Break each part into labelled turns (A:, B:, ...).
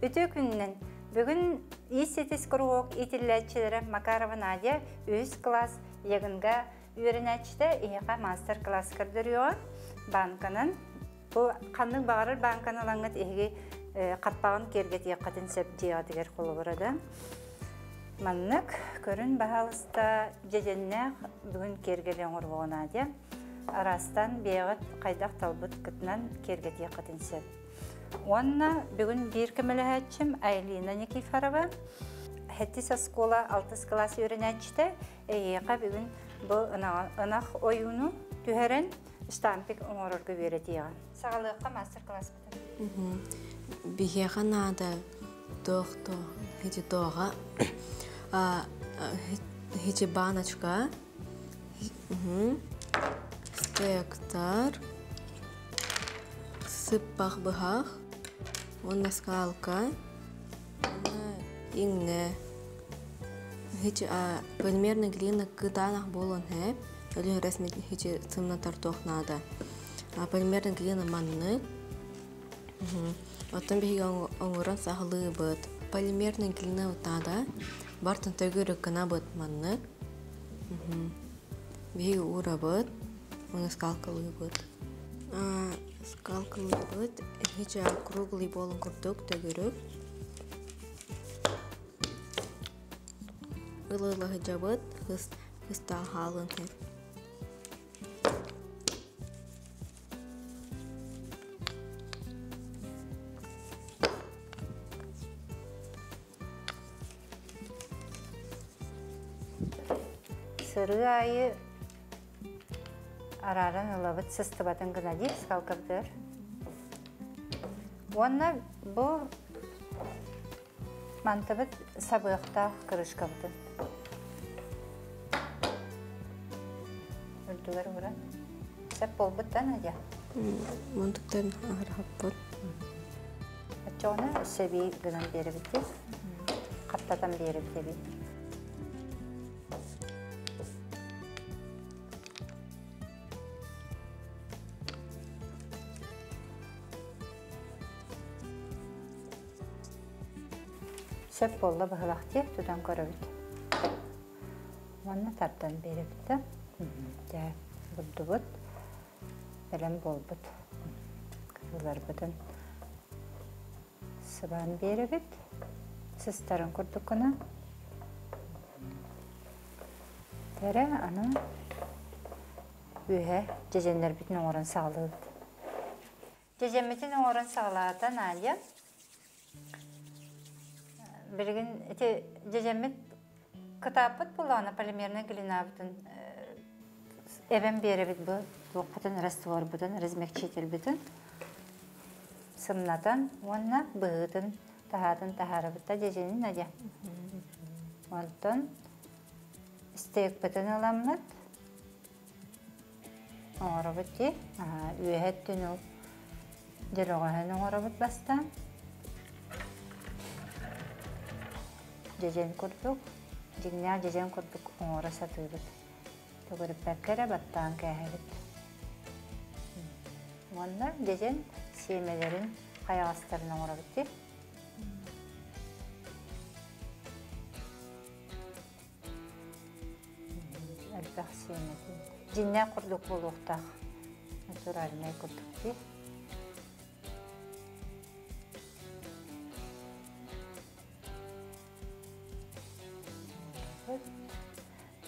A: Үтүө күнүнэн! Бүгүн Иис ситис куруһуок иитиллээччилэрэ Макарова Надя үһүс кылаас Ягынга үөрэнээччитэ иһиэхэ маастар-кылаас көрдөрүөҕэ. Банканан бу ханнык баҕарар банканы ылаҥҥыт эһиги хаппаҕын киэргэтиэххитин сөп дьиэҕитигэр холобура да. Маннык көрүн баһаалыста дьэдьэннээх бүгүн киэргэли оҥоруоҕа Надя. Араастан бэйэҕит хайдах талбыткытынан киэргэтиэххитин сөп. Уонна бүгүн биир көмөлөһөөччүм Айлина Никифорова, Хэттис оскуола алтыс кылаас үөрэнээччитэ, эйиэхэ бүгүн бу ынах ойууну түһэрэн штампик оҥорорго үөрэтиэҕэ. Саҕалыахха мастер-класспытын.
B: Биһиэхэ наада туох туох хити туоҕа хити баночка стектар сыппах быһах уонна скалка иҥнэ хичи полимерный глина кытаанах буолуон сөп өлүн ресми хичи сымнатар туох наада полимерный глина маннык оттон биһиги оҥорон саҕалыыбыт полимерный глина наада бартын төгүрүк гынабыт маннык Биһиги уурабыт уонна скалкалыыбыт. Скалкалыыбыт иһичэ круглый буолан курдук төгүрүк. Ыла-ыла сылдьабыт, ыстаах хаалыан сөп.
A: Сырыы аайы арааран ылабыт сыстыбатын гына диир скалкабытыгар. Уонна бу мантыбыт сабыахтаах крышкабытын үрдүгэр ууран сөп буолбут да Надя?
B: Мунтуктан аһарахаппыт.
A: Оччоҕуна өссө эбии гынан биэрэбит дии. Хаптатан биэрэбит эбии. Сөп буолла быһылах дии, тутан көрөбүт. Уонна тардан биэрэбит да. Дьэ, бурдубут бэлэм буолбут. Кырыыларбытын сыбаан биэрэбит. Сыстарын курдук гына. Тэрэ аны үөһэ дьэдьэннэрбитин оҥорон саҕалыыбыт. Дьэдьэммитин оҥорон саҕалаата Надя. Билигин ити дьэдьэммит кытааппыт буоллаҕына полимернай глинабытын эбэн биэрэбит бу туохпутун растворбутун размягчительбытын сымнатан уонна быһыытын таһаатын таһаарабыт да дьэдьэнин Надя. Онтон стейкпытын ыламмыт Оҥоробут дии. Үөһэ өттүн ол дьөлөҕөһүн оҥоробут бастаан. Дьэдьэн курдук, дьиҥнээх дьэдьэн курдук оҥоро сатыыбыт. Төгүрүппэккэ эрэ баттаан кээһэбит. Уонна дьэдьэн сиэмэлэрин хайаҕастарын оҥоробут дии. Элбэх сиэмэтин. Дьиннээх курдук буолуохтаах. Натуральнай курдук дии.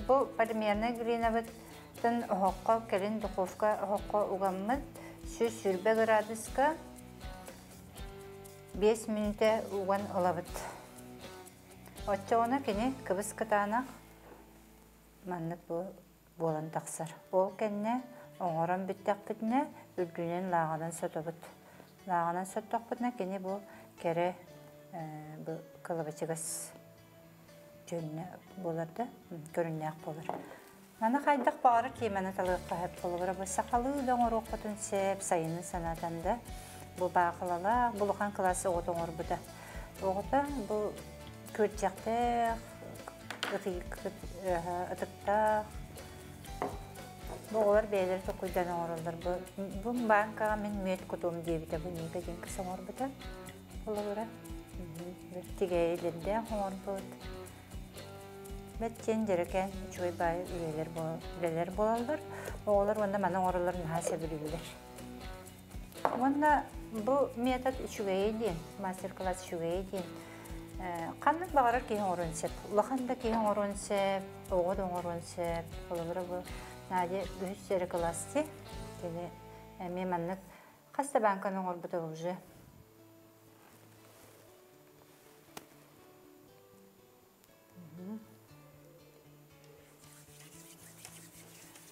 A: Бу полимернай глинабытын оһоххо кэлин духовка оһоххо угаммыт 120 градуска 5 мүнүүтэ уган ылабыт. Оччоҕуна кини кыбыс-кытаанах маннык буолан тахсар. Ол кэннэ оҥорон бүттэхпитинэ үрдүнэн лааҕынан сотобут. Лааҕынан соттохпутуна кини бу кэрэ бу кылабачыгас дьүһүннэ буолар да көрүннээх буолар. Маны хайдах баҕарар тиэмэни талыахха сөп холобура бу сахалыы да оҥоруоххутун сөп, сайынын санатан да бу баахылалаах, бу улахан кылаас оҕото оҥорбута. Оҕото бу күрдьэхтээх, ытыктаах. Бу оҕолор бэйэлэрэ толкуйдаан оҥороллор. Бу, бу бааҥкаҕа мин мүөт кутуом диэбитэ, бу Ника диэн кыыс оҥорбута. Холобура. Тигээйилэрдээх оҥорбут. Бэт диэн дьэрэкээн үчүгэй баайы үлэлэр, үлэлэр буолаллар. Оҕолор уонна маны оҥороллор наһаа сөбүлүүллэр. Уонна бу метод үчүгэйэ диэн, мастер-класс үчүгэйэ диэн ханнык баҕарар киһи оҥоруон сөп. Улахан да киһи оҥоруон сөп, оҕо да оҥоруон сөп. Холобура бу Надя үһүс эрэ кылаас дии. Кини эмиэ маннык хас да бааҥканы оҥорбута уже.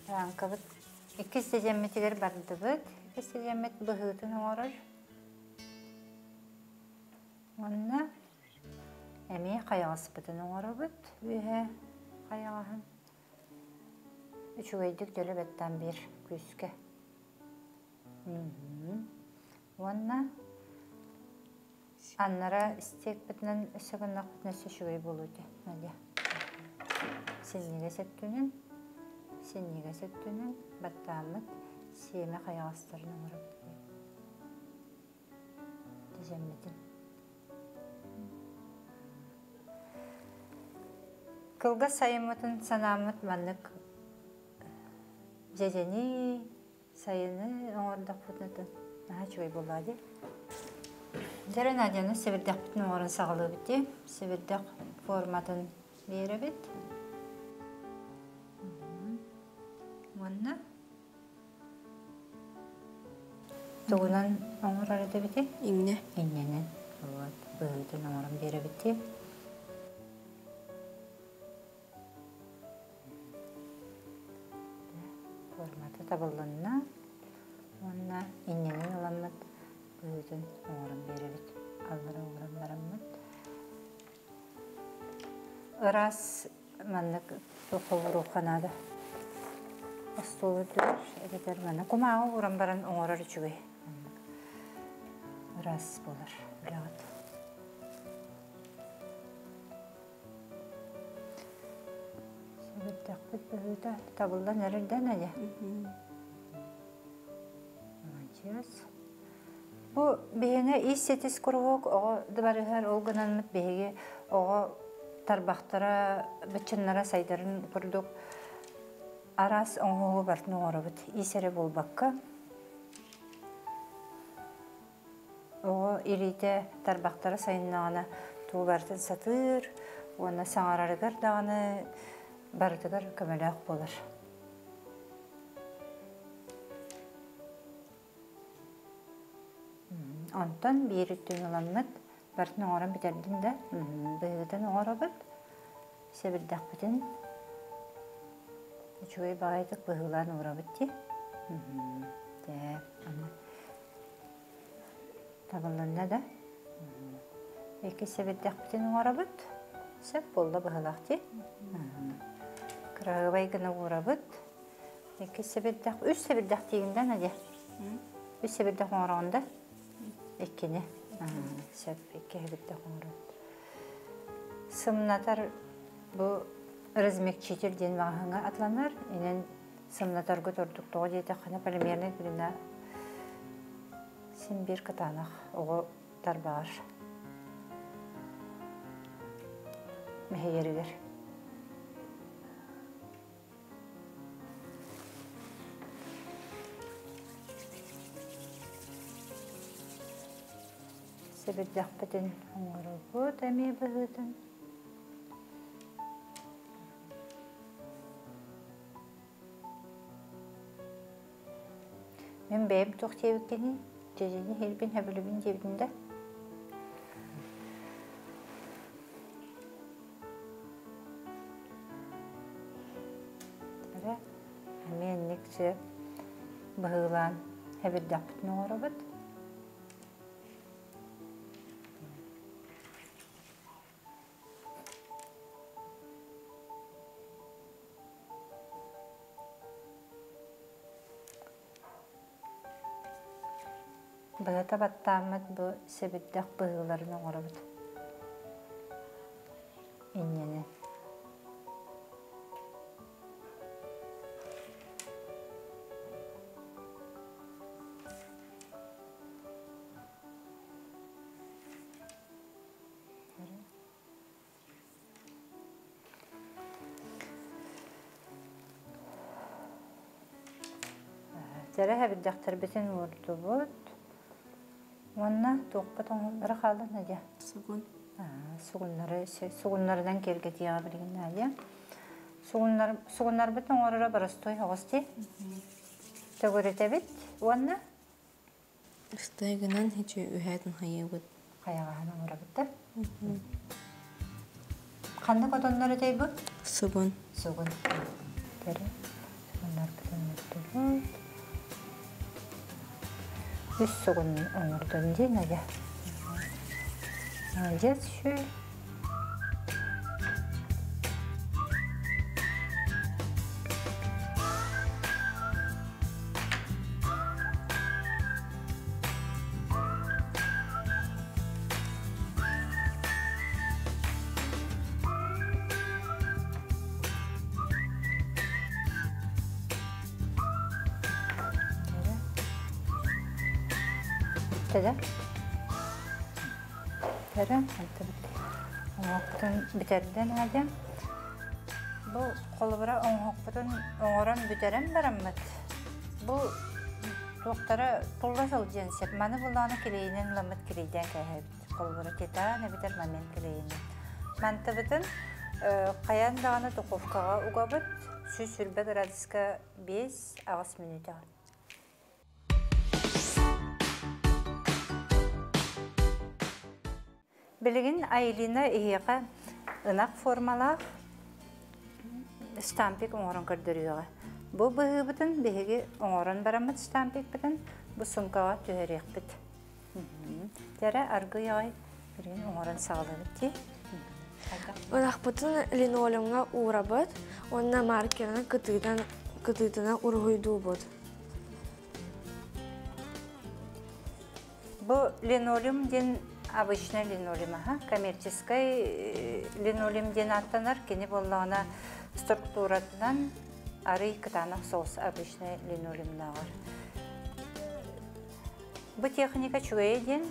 A: Бааҥкабыт иккис сидьэммитигэр бардыбыт. Иккис сидьэммит быһыытын оҥорор. Уонна эмиэ хайаҕаспытын оҥоробут үөһэ хайаҕаһын. Үчүгэйдик дьөлө баттаан биэр күүскэ. Уонна Аннара стекпитинэн өссө гыннахпытына өссө үчүгэй буолуо этэ, Надя. Синньигэс өттүнэн, синньигэс өттүнэн баттааммыт сиэмэ хайаҕастарын оҥоробут. Тизэммитин. Кылгас сайыммытын санааммыт маннык дьэдьэни, Сайыны оҥордохпутуна наһаа үчүгэй буоллаҕа дии. Дьэ Надяны сэбирдэхпитин оҥорон саҕалыыбыт дии. Сэбирдэх форматын биэрэбит. Уонна тугунан оҥорор этэбитий?
B: Иҥнэ.
A: Иҥнэнэн. Вот, быһыытын оҥорон биэрэбит дии. Формата табыллынна уонна инньэнэн ыламмыт быһыытын оҥорон биэрэбит. Аллара ууран бараммыт. Ыраас маннык холуруохха наада. Остуол үрдүгэр эбэтэр манна кумааҕы ууран баран оҥорор үчүгэй. Ыраас буолар үлэҕит. Сэбирдэхпит быһыыта табыллан эрэрдэн эйэ. Молодец. Бу биһиэнэ ис ситис куруһуок оҕо дыбарыһар ол гынанмыт биһиги оҕо тарбахтара быччыннара сайдарын курдук араас оҥоһугу барытын оҥоробут. Ис эрэ буолбакка Оҕо илиитэ тарбахтара сайыннаҕына тугу барытын сатыыр уонна саҥарарыгар даҕаны барытыгар көмөлөөх буолар. Онтон биир өттүн ыламмыт барытын оҥорон бүтэрдин да быһыытын оҥоробут сэбирдэхпитин үчүгэй баҕайытык быһыылаан уурабыт дии. Дьэ, аны Табыллынна да? Икки сэбирдэхпитин оҥоробут. Сөп буолла быһылаах дии. Кыраһыабай гына уурабыт. Икки сэбирдэх, үс сэбирдэх диигин да, Надя? Үс сэбирдэх оҥороҕун да? Иккини. Сөп, икки сэбирдэх оҥоробут. Сымнатар бу размягчитель диэн маҕаһыыҥҥа атланар. Инэн сымнатаргыт ордук тоҕо диэтэххинэ полимернай глина син биир кытаанах оҕо тарбаҕар мэһийэригэр сэбирдэхпитин оҥоробут эмиэ быһыытын Мин бэйэм туох диэбиккиний? Дьэдьэни иһирбин сөбүлүүбүн диэбитим да? Эрэ эмиэ инник сөп быһыылаан хэбирдэхпитин оҥоробут. Быһыта баттааммыт бу сэбирдэх быһыыларын оҥоробут. Инньэнэн. Дьэрэ хэбирдэхтэрбитин уурдубут. Уонна туохпут оҥоһуллара хаалла, Надя?
B: Сугун.
A: Сугуннары, сугуннарынан киэргэтиэҕэ билигин Надя. Сугуннар, сугуннарбыт оҥороро боростуой оҕус дии. Төгүрүтэбит уонна
B: Ыстайгынан хичи үһээтин хайыыбыт.
A: Хайаҕаһын оҥоробут да. Ханнык отоннор этэй бу?
B: Сугун.
A: Сугун. Тэри. Сугуннарбытын оҥордубут. Үс сугун оҥордун дии, Надя. Молодец, шү. Бүттэ Көрө, оҥоһукпутун бүтэрдэ Надя. Бу холобура оҥоһукпутун оҥорон бүтэрэн бараммыт, бу туохтара тулла сылдьыан сөп. Маны булааны килиэйинэн ыламмыт килиэйдээн кээһэбит. Холобура титан эбэтэр момент килиэйинэн. Мантыбытын хайаан даҕаны духовкаҕа угабыт 120 градуска 5-8 мүнүүтэҕэ. Билигин Айлина эһиэхэ ынах формалаах штампик оҥорон көрдөрүөҕэ. Бу быһыыбытын биһиги оҥорон бараммыт штампикпытын бу сумкаҕа түһэриэхпит. Тэрэ аргый аҕай билигин оҥорон саҕалыыбыт дии.
C: Ынахпытын линолеумҥа уурабыт уонна маркерынан кытыытынан кытыытынан уруһуйдуубут.
A: Бу линолеум диэн обычный линолеум аха, коммерческий линолеум диэн ааттанар. Кини буоллаҕына структуратынан арый кытаанах соус обычный линолеумнааҕар. Бу техника үчүгэйэ диэн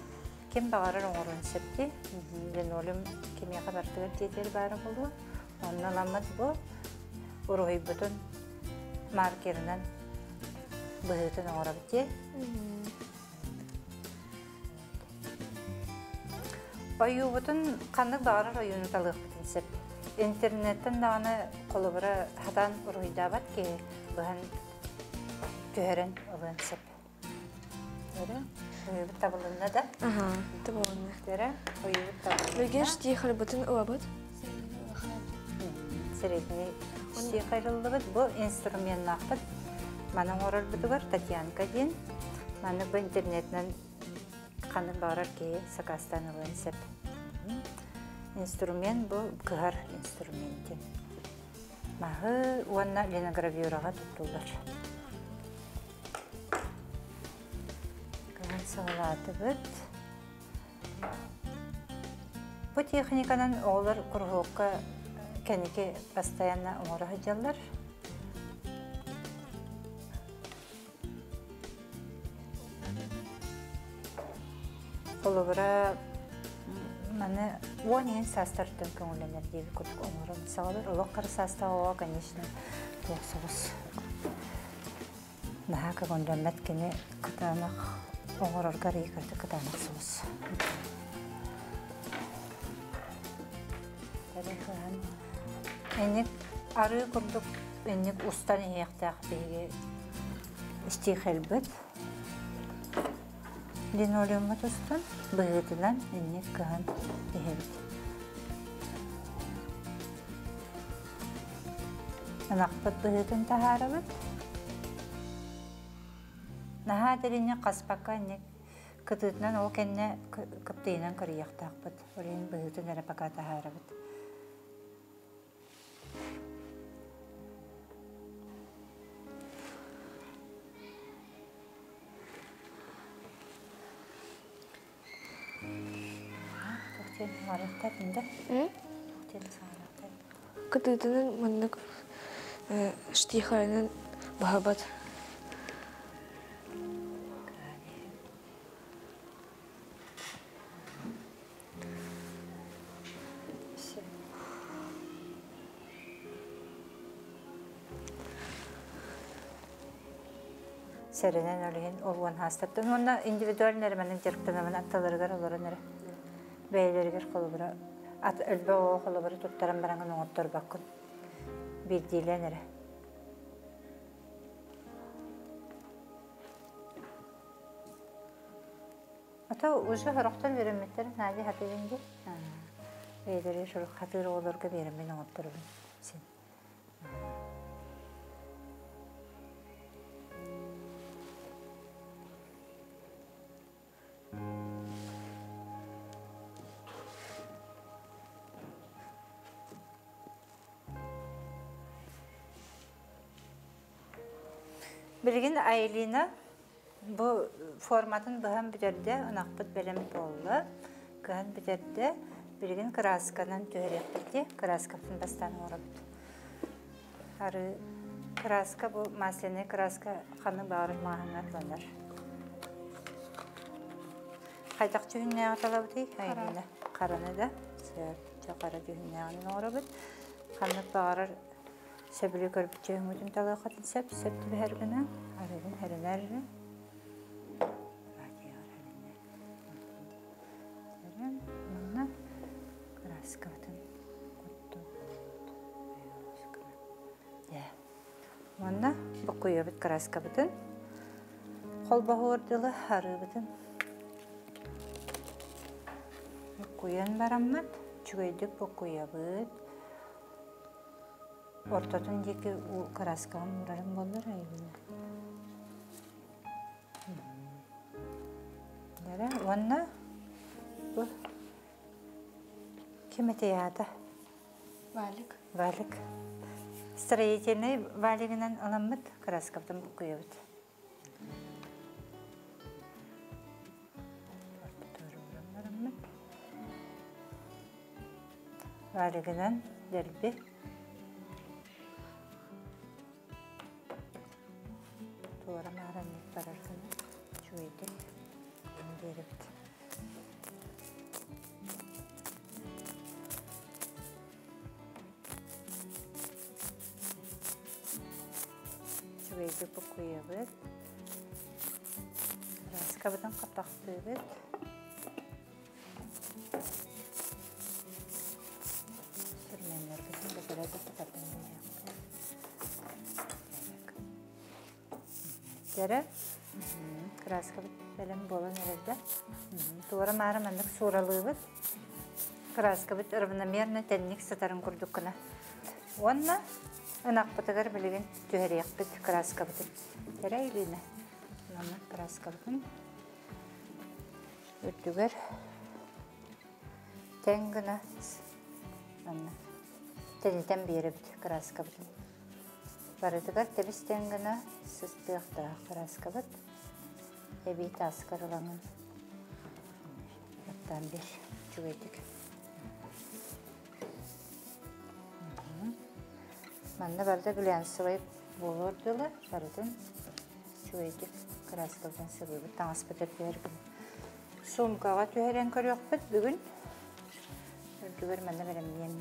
A: ким баҕарар оҥоруон сөп дии. Линолеум кимиэхэ барытыгар тиэтиэр баара буолуо. Онно ыламмыт бу уруһуйбутун маркерынан быһыытын оҥоробут дии. Ойуубутун ханнык баҕарар ойууну талыахпытын сөп. Интернеттэн даҕаны холобура хатаан уруһуйдаабат киһи быһан түһэрэн ылыан сөп. Көрө, ойуубут табылынна да?
C: Аха, табылынна.
A: Көрө, ойуубут табылынна.
C: Билгин штихальбытын ылабыт.
A: Средний штихайлыллыбыт. Бу инструменнаахпыт. Маны оҥорорбутугар Татьянка диэн. Маны бу интернетинэн ханнык баҕарар киһи сакаастаан ылыан сөп. Инструмент бу кыһар инструмент. Маһы уонна линогравюраҕа туттуллар. Кыһан саҕалаатыбыт. Бу техниканан оҕолор куруһуокка кэнники постоянно оҥоро сылдьаллар. Холобура, маны 10 саастарыттан көҥүллэнэр диэби курдук оҥорон саҕалар. Олох хара саастаах оҕо, конечно, туох соҕус. Наһаа көҥүллэммэт кини кытаанах оҥорорго арыйыгар кытаанах соҕус. Инник арыы курдук инник устан иһиэхтээх биһиги стихэлбит. Линолеуммут устун быһыытынан инник кыһан иһэбит. Ынахпыт быһыытын таһаарабыт. Наһаа дириҥник хаспакка инник кытыытынан ол кэннэ кыптыйынан кырыйыахтаахпыт. Ол иһин быһыытын эрэ пока таһаарабыт. Туох диэн саҥарыахтаатын да? Туох диэн саҥарыахтаатын?
C: Кытыытынан маннык штихарынан баһабат.
A: Сэрэнэн ол иһин ол уон хаастартан уонна индивидуально эрэ маннык дьарыктанабын аттыларыгар олорон эрэ бэйэлэригэр холобура ат элбэх оҕо холобура туттаран бараҥын оҥотторбоккун биирдиилээн эрэ. Ата уже сорохтор үөрэммиттэр Надя хатыырын дии. Бэйэлэри сурук хатыыр оҕолорго биэрэммин оҥотторобун син. Билигин Айлина бу форматын быһан бүтэрдэ, ынахпыт бэлэм буолла. Кыһан бүтэрдэ. Билигин кыраасканан түһэриэхпит дии. Кырааскабытын бастаан оҥоробут. Ары краска бу масляный краска ханнык баҕарар маҕаһыҥҥа атыланар. Хайдах дьүһүннээҕи талабытый? Айлина хараны да сөп. Чэ хара дьүһүннээҕин оҥоробут. Ханнык баҕарар сөбүлүү көрбүт дьүһүҥҥүтүн талыаххытын сөп, сөп түбэһэр гына арыгын хэринэр Манна краскабытын куттубут. Уонна буккуйабыт краскабытын холбоһуор дылы арыыбытын буккуйан бараммыт үчүгэйдик буккуйабыт. Ортотун диэки краскаҕын уурарым буоллар айылына. Уонна бу ким этэй аата?
C: Валик.
A: Валик. Строительный валигынан ыламмыт краскабытын буккуйабыт. Валигынан дэлби Туора маараннык барар гына үчүгэйдик биэрэбит. Үчүгэйдик буккуйабыт. Краскабытын хаппахтыыбыт. Сүрмэннэрбитин бэтэрээ Кэрэ краскабыт бэлэм буолан эрэрдэ. Туора маара маннык сууралыыбыт. Краскабыт равномерно тэнник сытарын курдук гына. Уонна ынахпытыгар билигин түһэриэхпит краскабытын. Кэрэ илиинэ. Маннык краскабытын үрдүгэр тэҥ гына манна тэнитэн биэрэбит краскабытын. Барытыгар тэбис тэҥ гына сыстыахтаах краскабыт. Эбии тааскар ылаҥын баттаан биэр үчүгэйдик. Манна барыта глянцевай буолуор дылы барытын үчүгэйдик краскабытын сыбыыбыт таҥаспыт үрдүгэр Суумкаҕа түһэрэн көрүөхпүт бүгүн. Үрдүгэр манна бэлэмниэм.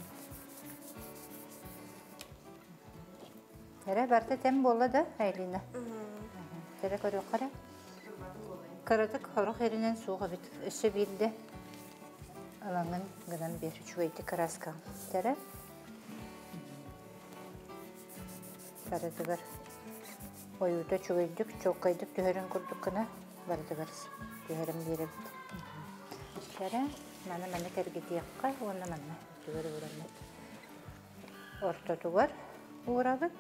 A: Эрэ барыта тэм буолла да, Айлина? Тэрэ көрүөххэ эрэ. Кыратык хорох эринэн суох эбит. Өссө биирдэ ылаҥын гынан биэр үчүгэйдик кырааскаҕын. Тэрэ. Барытыгар ойуута үчүгэйдик, чуолкайдык түһэрин курдук гына барытыгар түһэрэн биэрэбит. Кэрэ, маны маны кэргитиэххэ уонна манна үрдүгэр уураммыт. Ортотугар уурабыт.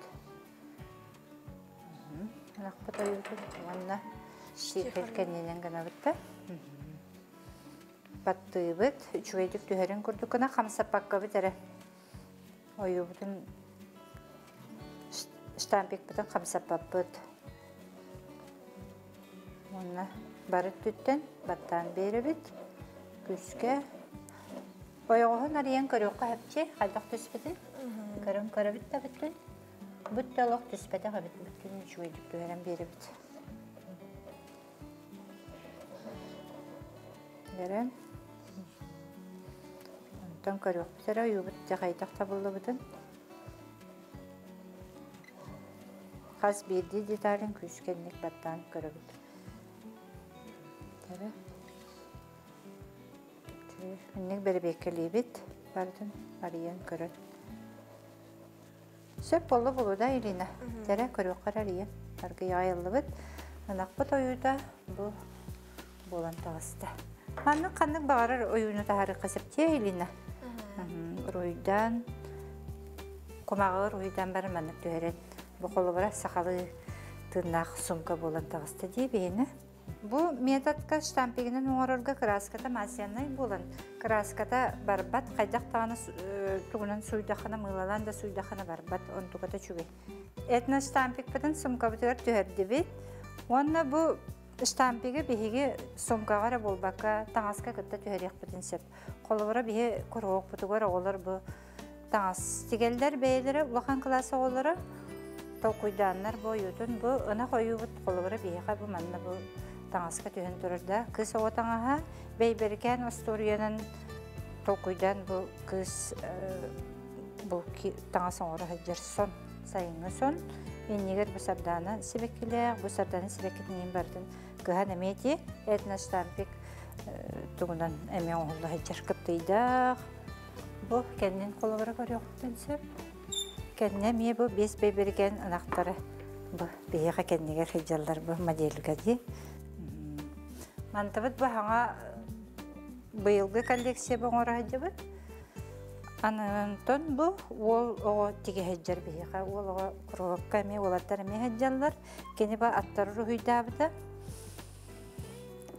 A: Ынахпыт ойуутун уонна штифель кэннинэн гынабыт да. Баттыыбыт, үчүгэйдик түһэрин курдук гына хамсаппаккабыт эрэ. Ойуубутун штампикпытын хамсаппаппыт. Уонна бары өттүттэн баттаан биэрэбит. Күүскэ ойоҕоһун арыйан көрүөххэ сөпчи хайдах түспүтүн. Көрөн көрөбүт да бүтүн. Бүт да олох түспэтэх эбит бүтүн үчүгэйдик түһэрэн биэрэбит. Көрөн. Онтон көрүөхпүт эрэ ойуубут дьэ хайдах табыллыбытын. Хас биирдии деталын күүскэнник баттаан көрөбүт. Тэбэ. Инник бэрэбиэккэлиибит. Барытын арыйан көрөн. Сөп болла булуда Ирина. Тэрэ көрүөххэр арыйан. Аргыйа айыллыбыт. Ынахпыт ойуута бу буолан таҕыста. Маннык ханнык баҕарар ойууну таһаарыахха сөптүө Ирина. Уруһуйдаан кумааҕы уруһуйдаан баран маннык түһэрэн бу холобура сахалыы тыыннаах сумка буолан таҕыста дии биһини. Бу методка штампигынан оҥорорго кырааската масляный буолан, кырааската барбат, хайдах даҕаны тугунан суйдаххына, мыылалаан да суйдаххына барбат, онтуката үчүгэй. Этноштампикпытын сумкабытыгар түһэрдибит. Уонна бу штампигы биһиги сумкаҕа эрэ буолбакка, таҥаска кытта түһэриэхпитин сөп. Холобура, биһи куруһуокпутугар оҕолор бу таҥас тигэллэр бэйэлэрэ, улахан кылаас оҕолоро толкуйдааннар бу ойуутун, бу ынах ойуубут холобура биһиэхэ бу манна бу таҥаска түһэн турар да, кыыс оҕо таҥаһа бэйбэрикээн остуоруйанан толкуйдаан бу кыыс бу таҥас оҥоро сылдьар сон, сайыҥҥы сон. Иннигэр бу сардаана сибэккилээх, бу сардаана сибэккитин барытын кыһан эмиэ ити этноштампик тугунан эмиэ оҥоһулла сылдьар кыптыйдаах. Бу кэннин холобура көрүөхпүтүн сөп. Кэннэ эмиэ бу биэс бэйбэрикээн ынахтары бу биһиэхэ кэннигэр сылдьаллар бу модельга дии. Мантыбыт бу хаҥа быйылгы коллекция бу оҥоро сылдьабыт. Анантон бу уол оҕо тигэ сылдьар биһиэхэ. Уол оҕо куруһуокка эмиэ уолаттар эмиэ сылдьаллар. Кини бу аттары уруһуйдаабыта.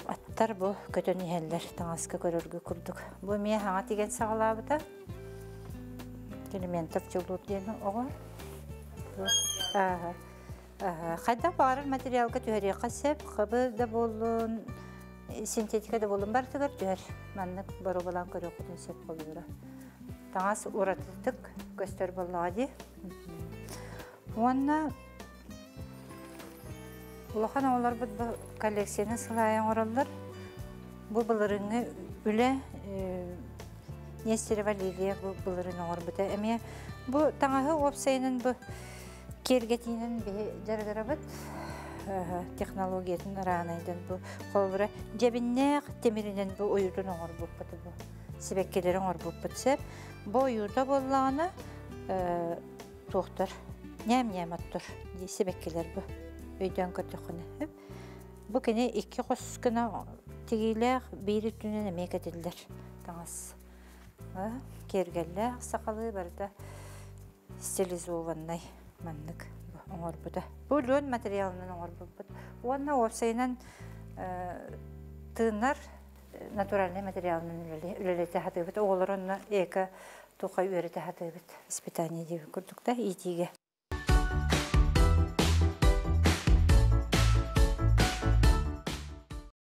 A: Аттар бу көтөн иһэллэр таҥаска көрөргө курдук. Бу эмиэ хаҥа тигэн саҕалаабыта. Элементов дьулуур диэн оҕо. Хайдах баҕарар материалга түһэриэххэ сөп. Хабы да буоллун, синтетика да буоллун барытыгар түһэр. Маннык боруобалаан көрүөххүтүн сөп холобура. Таҥас уратытык көстөр буоллаҕа дии. Уонна улахан оҕолорбут бу коллекцияны сыл аайы оҥороллор. Бу былырыыҥҥы үлэ Нестерева Лилия бу былырыын оҥорбута. Эмиэ бу таҥаһы уопсайынан бу киэргэтиинэн биһи дьарыгырабыт. Технологиятын араанайдан бу холобура дьэбиннээх тимиринэн бу уйутун оҥорбуппут бу сибэккилэри оҥорбуппут сөп. Бу уйута буоллаҕына туохтар ньээм-ньээм оттор дии сибэккилэр бу өйдөөн көрдөххүнэ. Бу кини икки хос гына тигиилээх биир өттүнэн эмиэ кэтиллэр таҥас. Киэргэллээх сахалыы барыта стилизованнай маннык оҥорбута. Бу лүөн материалынан оҥорбуппут. Уонна уопсайынан тыынар натуральнай материалынан үлэлэтэ сатыыбыт. Оҕолор онно эко туха үөрэтэ сатыыбыт. Испытание диэбит курдук да иитиигэ.